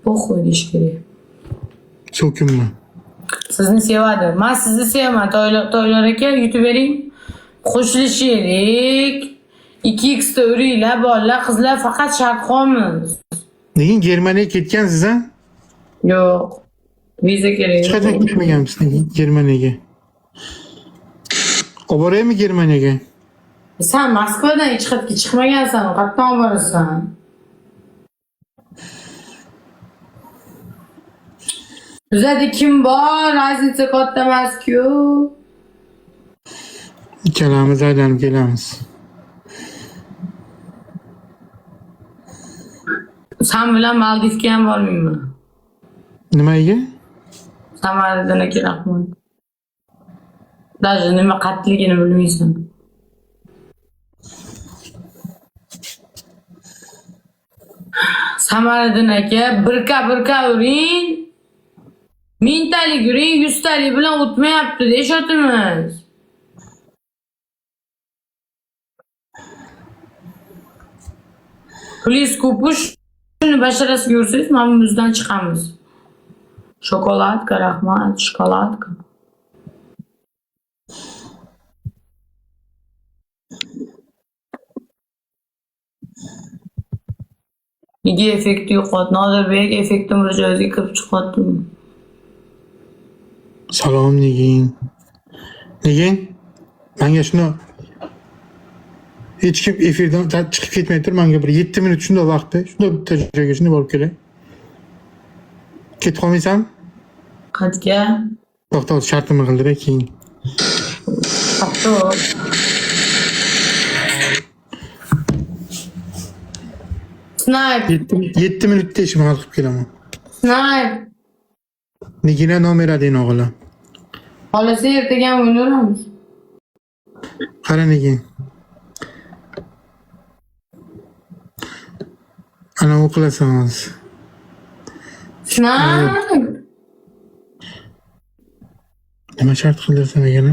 Похуй deyish kerak. So'kinma. Sizni sevadi. Men sizni sevaman. Toylar aka, yutib bering. Qo'shilishaylik. 2x da uringlar, bolalar, qizlar faqat shart qo'yamiz. Nega Germaniyaga ketgansiz a? Yo'q. Viza kerak. Hech qachon ketmaganmisiz nega Germaniyaga? Olib boraymi Germaniyaga? Sen Moskvadan hech qayerga chiqmagansan, qayerdan olib borasan? Bizada kim bor? Разница katta emas-ku. Ikkalamiz aylanib kelamiz. Sen bilan Maldivga ham bormayman. Nimaga? Samaridan aka rahmat. Даже nima qatligini bilmaysan. Samariddin aka, birka birka uring. Mingtalik uring, yuztalik bilan o'tmayapti deyishyapmiz. Pulingiz ko'p-ku, shuni basharasiga ursangiz, mana bu muzdan chiqamiz. Shokoladka, rahmat, shokoladka. Nega effekti yo'qot? Nodirbek effektim bir joyga kirib chiqyaptimi? Salom Nigin. Nigin, menga shuni hech kim efirdan chiqib ketmay tur, menga bir 7 minut shunday vaqtda, shunday bitta joyga shunday borib kelay. Ketib qolmaysan? Qayerga? To'xta, hozir shartimni qildiray keyin. To'xta. Snipe, 7 minutda ishimni hal qilib kelaman. snipe. Nigina nomer один o'g'lim. Xohlasa ertaga ham o'ynayveramiz. Qara Nigin. Ana u qilasan hozir. Snipe. Nima shart qildirsan ekan?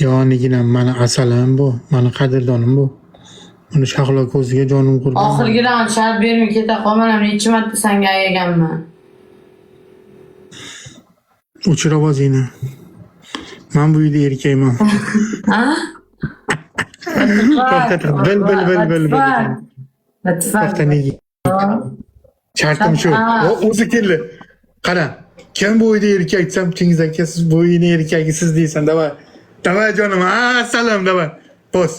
Yo Niginam, mani asalim bu, mani qadrdonim bu. Uni Shahlo ko'ziga jonim qurbon. Oxirgi raund shart bermay keta qolman, necha marta senga ayaganman. O'chir ovozingni. Men bu uyda erkakman. Ha? To'xta, bil, bil, bil, bil, bil. What the fuck? To'xta Nigin. Shartim shu. O o'zi keldi. Qara, kim bu uyda erkak desam, Chingiz aka siz bu uyning erkagisiz deysan. Давай. Давай jonim. Ha, salom, давай. Bos.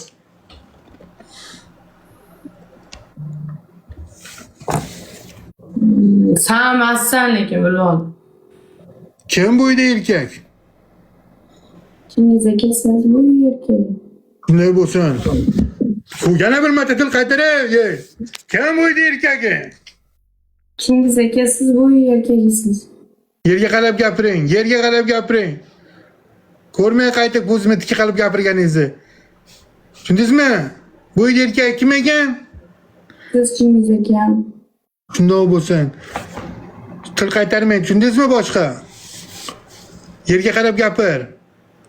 Sen emassan lekin bilib ol. Kim bu uyda erkak? Chingiz aka siz bu uy erkagi. Shunday bo'lsin. Bu yana bir marta til qaytaray. Kim bu uyda erkagi? Chingiz aka siz bu uy erkagisiz. Yerga qarab gapiring, yerga qarab gapiring. Ko'rmay qayta ko'zimni tikka qilib gapirganingizni. Tushundingizmi? Bu uyda erkak kim ekan? Siz Chingiz aka. Shundoq bo'lsin. Til qaytarmang, tushundingizmi boshqa? Yerga qarab gapir.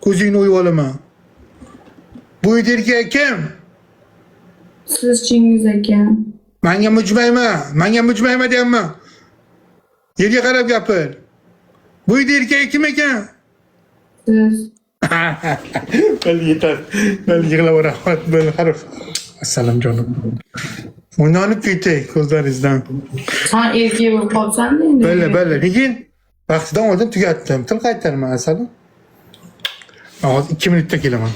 Ko'zingni o'yib olaman. Bu uyda erkak kim? Siz Chingiz aka. Menga mujmayma, menga mujmayma deyapman. Yerga qarab gapir. Bu uyda erkak kim ekan? Siz. Bil yetar. Bil yig'lab rahmat. Bil harf. Assalom jonim. O'ynanib ketay ko'zlaringizdan. Sen erkak bo'lib qolsan endi. Bili, bili. Lekin vaqtidan oldin tugatdim. Til qaytarma asalim. Men hozir 2 minutda kelaman.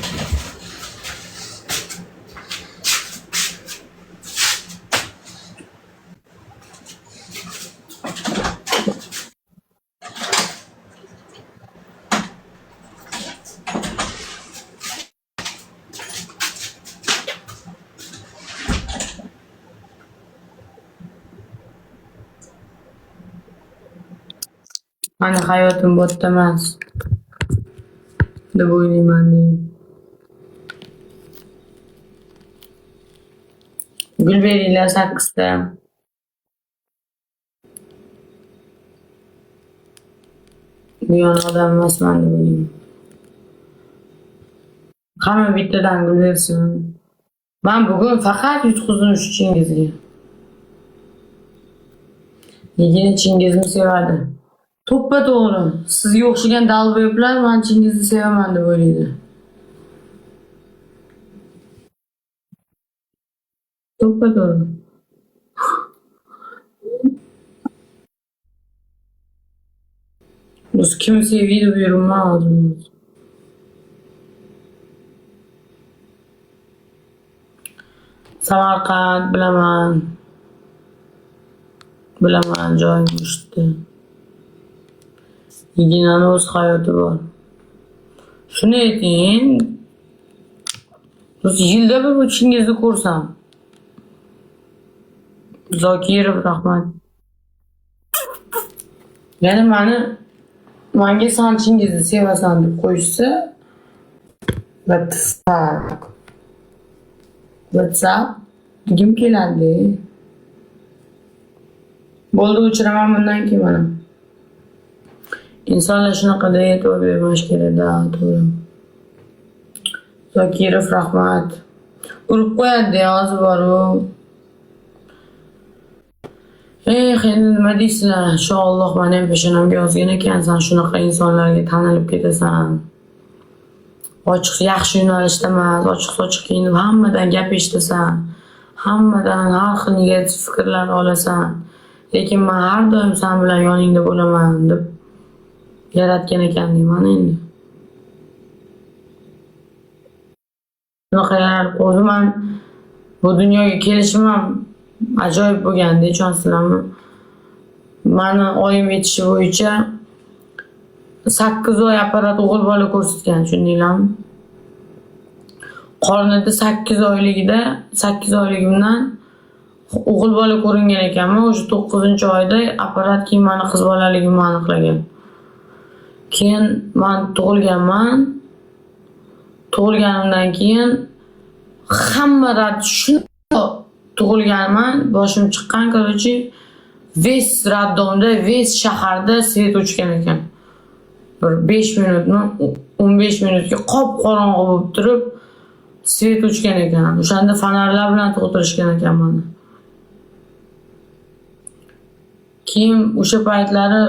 Mani hayotim bu yerda emas. Deb o'ylayman deydi. Gul beringlar 8ta. Bu yon odam emasman deb o'ylayman. Hamma bittadan gul bersin. Men bugun faqat yutqizdim shu Chingizga. Nigina Chingizni sevadi. To'ppa to'g'ri. Sizga o'xshagan долбоёб lar man Chingizni sevaman deb o'ylaydi. To'ppa to'g'ri. Biz kim seviydi bu yuribman hozir. Samarqand bilaman. Bilaman joyim eshitdi. Niginani o'z hayoti bor. Shuni ayting. Biz yilda bir bu Chingizni ko'rsam. Zokirov rahmat. Ya'ni manga san Chingizni sevasan deb qo'yishsa, what the fuck? What's up? Degim keladi. Bo'ldi, o'chiraman bundan keyin mana. Insonlar shunaqa e'tibor bermash kerak-da, to'g'ri. Zokirov rahmat. Urib qo'yadi hozir boru. Eh, endi nima deysizlar? Shu Alloh meni ham peshonamga yozgan ekan, san shunaqa insonlarga tanilib ketasan. Ochiq, yaxshi yo'nalishda emas, ochiq-sochiq kiyinib hammadan gap eshitasan. Hammadan har xil negativ fikrlar olasan. Lekin men har doim sen bilan yoningda bo'laman deb yaratgan ekan deyman endi. Shunaqa yaratib qo'ydi. Man bu dunyoga kelishim ham ajoyib bo'lganda, ishonsizlarmi? Mani oyim aytishi bo'yicha 8 oy apparat o'g'il bola ko'rsatgan, tushundinglarmi? Qornida 8 oyligida, 8 oyligimdan o'g'il bola ko'ringan ekanman. O'sha 9-oyda apparat keyin mani qiz bolaligimni aniqlagan. Keyin men tug'ilganman. Tug'ilganimdan keyin hamma rad shundoq tug'ilganman, boshim chiqqan, короче, весь роддом da, весь shaharda svet o'chgan ekan. Bir 5 minutmi, 15 minutga qop-qorong'i bo'lib turib svet o'chgan ekan. O'shanda fonarlar bilan tug'dirishgan ekan meni. Keyin o'sha paytlari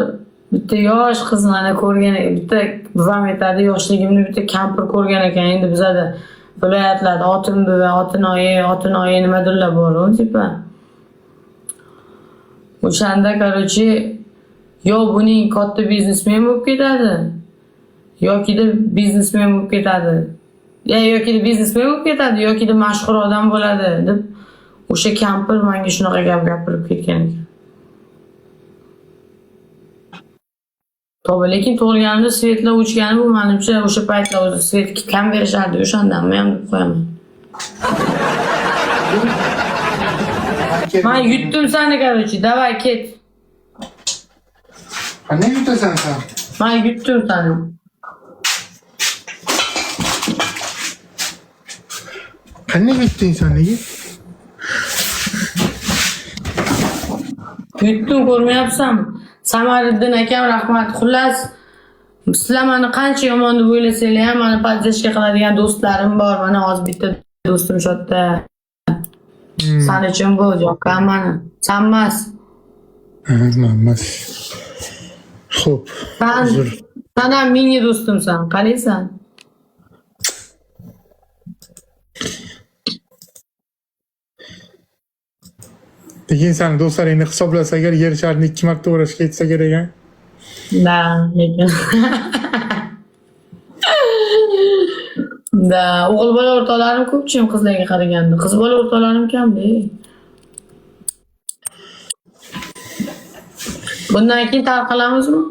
bitta yosh qiz meni ko'rgan, bitta buvam aytadi, yoshligimda bitta kampir ko'rgan ekan. Endi bizada viloyatlarda otin buva, otin oyi, otin oyi nimadirlar bor-u, tipa. O'shanda, короче, yo buning katta biznesmen bo'lib ketadi, yokida biznesmen bo'lib ketadi. Ya yokida biznesmen bo'lib ketadi, yokida mashhur odam bo'ladi deb o'sha kampir menga shunaqa gap gapirib ketgan ekan. To'g'ri, lekin tug'ilganimda svetlar o'chgani bu menimcha o'sha paytlar o'zi svet kam berishardi, o'shandanmi ham deb qo'yaman. Men yutdim seni, короче, давай ket. Qanday yutasan sen? Men yutdim seni. Qanday yutding sen nega? Yutdim, ko'rmayapsanmi? Samariddin akam rahmat. Xullas, sizlar meni qancha yomon deb o'ylasanglar ham meni podдержка qiladigan do'stlarim bor. Mana hozir bitta do'stim shu yerda. San uchun bu yoqqan mani. San emas. Emas. Xo'p. San ham mini do'stimsan. Qalaysan? Lekin sen do'stlaringni hisoblasa agar yer sharini 2 marta o'rashga yetsa kerak a? Da, lekin. Da, o'g'il bola o'rtoqlarim ko'pchilik qizlarga qaraganda. Qiz bola o'rtoqlarim kamda. Bundan keyin tarqalamizmi?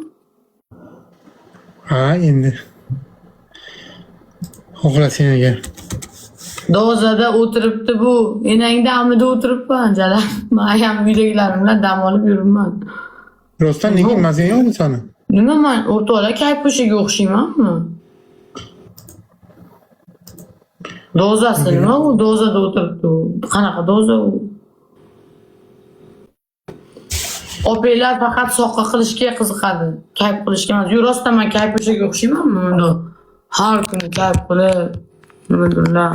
Ha, endi. Xohlasang agar. Dozada o'tiribdi bu. Enangda amida o'tiribman, jalab. Men ayam uydagilarim bilan dam olib yuribman. Rostdan nega mazang yo'qmi sani? Nima men o'rtoqlar kaypushiga o'xshaymanmi? Dozasi nima u? Dozada o'tiribdi u. Qanaqa doza u? Opanglar faqat soqqa qilishga qiziqadi. Kayf qilishga emas. Yo, rostdan men kaypushiga o'xshaymanmi unda? Har kuni kayf qilib, nimadirlar.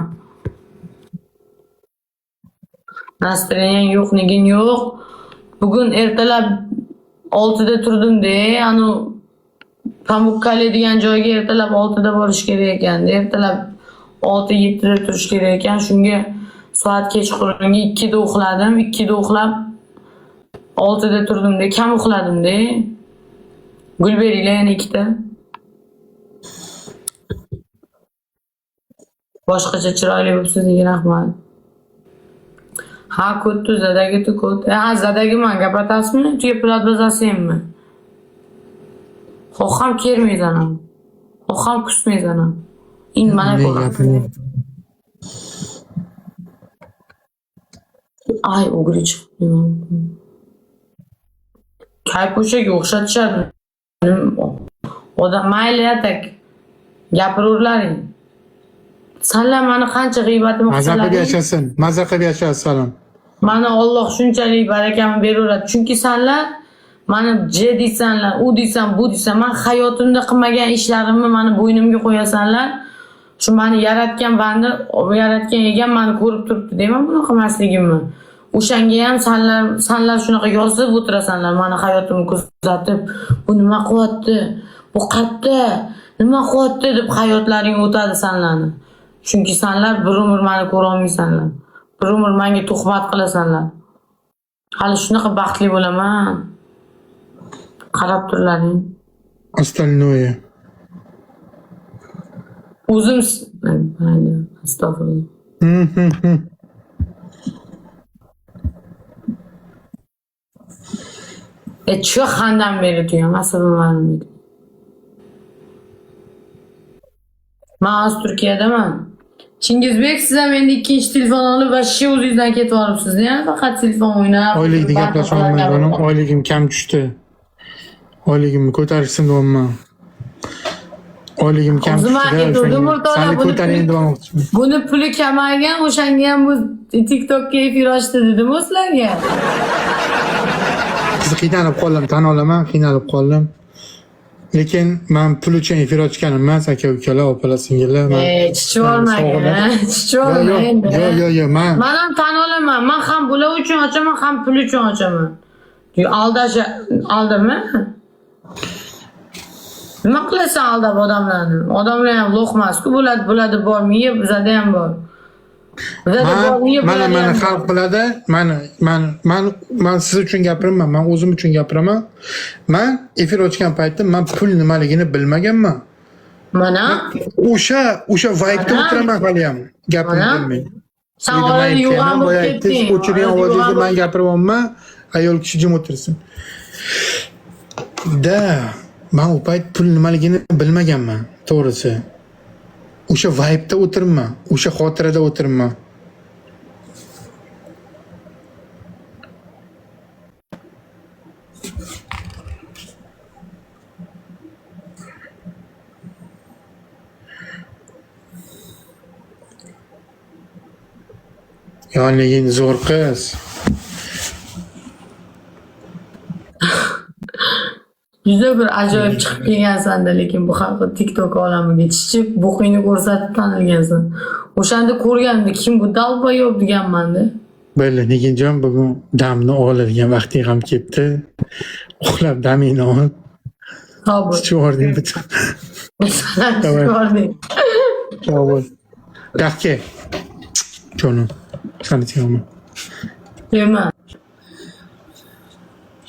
Настроение yo'q, negin yo'q. Bugun ertalab 6da turdim-da, anu Pamukkale degan joyga ertalab 6da borish kerak ekan. Ertalab 6-7da turish kerak ekan. Shunga soat kechqurungi 2da uxladim. 2da uxlab 6da turdim-da, kam uxladim-da. Gul beringlar yana ikkita. Boshqacha chiroyli bo'libsiz, rahmat. Ha, ko'ttu zadagi tu ko't. Ha, zadagiman gaplatasizmi? Tuya pul bazasiymi? Xoham kermaysan ham. Xoham kusmaysan ham. Endi mana Ne ko'raman. gapini? Ay, o'g'ri chiqib. Kaypo'shaga o'xshatishadi. Odam mayli atak. Gapiravurlaring. Sanlar mani qancha g'iybatimni Maza qilib qilsalaring, yashasin. Maza qilib yashasin salam. mani Alloh shunchalik barakamni beraveradi. Chunki sanlar mani J deysanlar, u deysan, bu deysan, man hayotimda qilmagan ishlarimni mani bo'ynimga qo'yasanlar. Shu mani yaratgan banda, yaratgan egam mani ko'rib turibdi deyman buni qilmasligimni. O'shanga ham sanlar shunaqa yozib o'tirasanlar mani hayotimni kuzatib, bu nima qilyapti? Bu qayerda? Nima qilyapti deb hayotlaring o'tadi sanlarni. Chunki sanlar bir umr mani ko'ra olmaysanlar. Bir umr menga tuhmat qilasanlar. Hali shunaqa baxtli bo'laman. Qarab turlaring. Остальное. O'zim mayli, astag'firullah. Чё xandam beri tuyam, asabim varmaydi. Man hozir Turkiyadaman. Chingizbek, siz ham endi ikkinchi telefon olib вообще o'zingizdan ketib olibsiz, faqat telefon o'ynab. Oylikni gaplasha olmayman. Oyligim kam tushdi. Oyligimni ko'tarishsin deyapman. Oyligim kam O'zim tushdi. aytuvdim, o'rtoqlar, Sani buni ko'taring demoqchiman. Buni puli kamaygan, o'shanga ham bu TikTokka efir ochdi dedim sizlarga. Qiz qiynalib qoldim, tan olaman, qiynalib qoldim. Lekin men pul uchun efir ochganim emas, aka ukalar, opalar, singillar. Men Chichib olmagin, chichib olma endi. Yo'q, yo'q, yo'q, men Men ham tan olaman. Men ham bular uchun ochaman, ham pul uchun ochaman. Aldash aldami? Nima qilasan aldab odamlarni? Odamlar ham lo'q emas-ku, bo'ladi, bo'ladi bor, miya bizada ham bor. Bizada bor, miya Mana bularda mana ham bor. xalq biladi. Mana man man man siz uchun gapirmayman, men o'zim uchun gapiraman. Men efir ochgan paytda men pul nimaligini bilmaganman. Mana O'sha vibe'da o'tiraman hali ham. Gapimni bilmay. Sen orada yo'g'on bo'lib ketding. O'chiring ovozingizni, men gapiryapman. Ayol kishi jim o'tirsin. Da, men u payt pul nimaligini bilmaganman, to'g'risi. O'sha vibe'da o'tirman, o'sha xotirada o'tirman. Yonliging zo'r qiz. Juda bir ajoyib chiqib kelgansan-da, lekin bu haqda TikTok olamiga chichib, bo'qingni ko'rsatib tanilgansan. O'shanda ko'rganimda kim bu dalbayob deganman-da. Bo'ldi, Niginjon, bugun damni oladigan vaqting ham kelibdi. Uxlab damingni ol. Sog' bo'l. Chichib yubording butun. Chichib yubording. Sog' bo'l. Dahke. Jonim, seni sevaman. Sevma.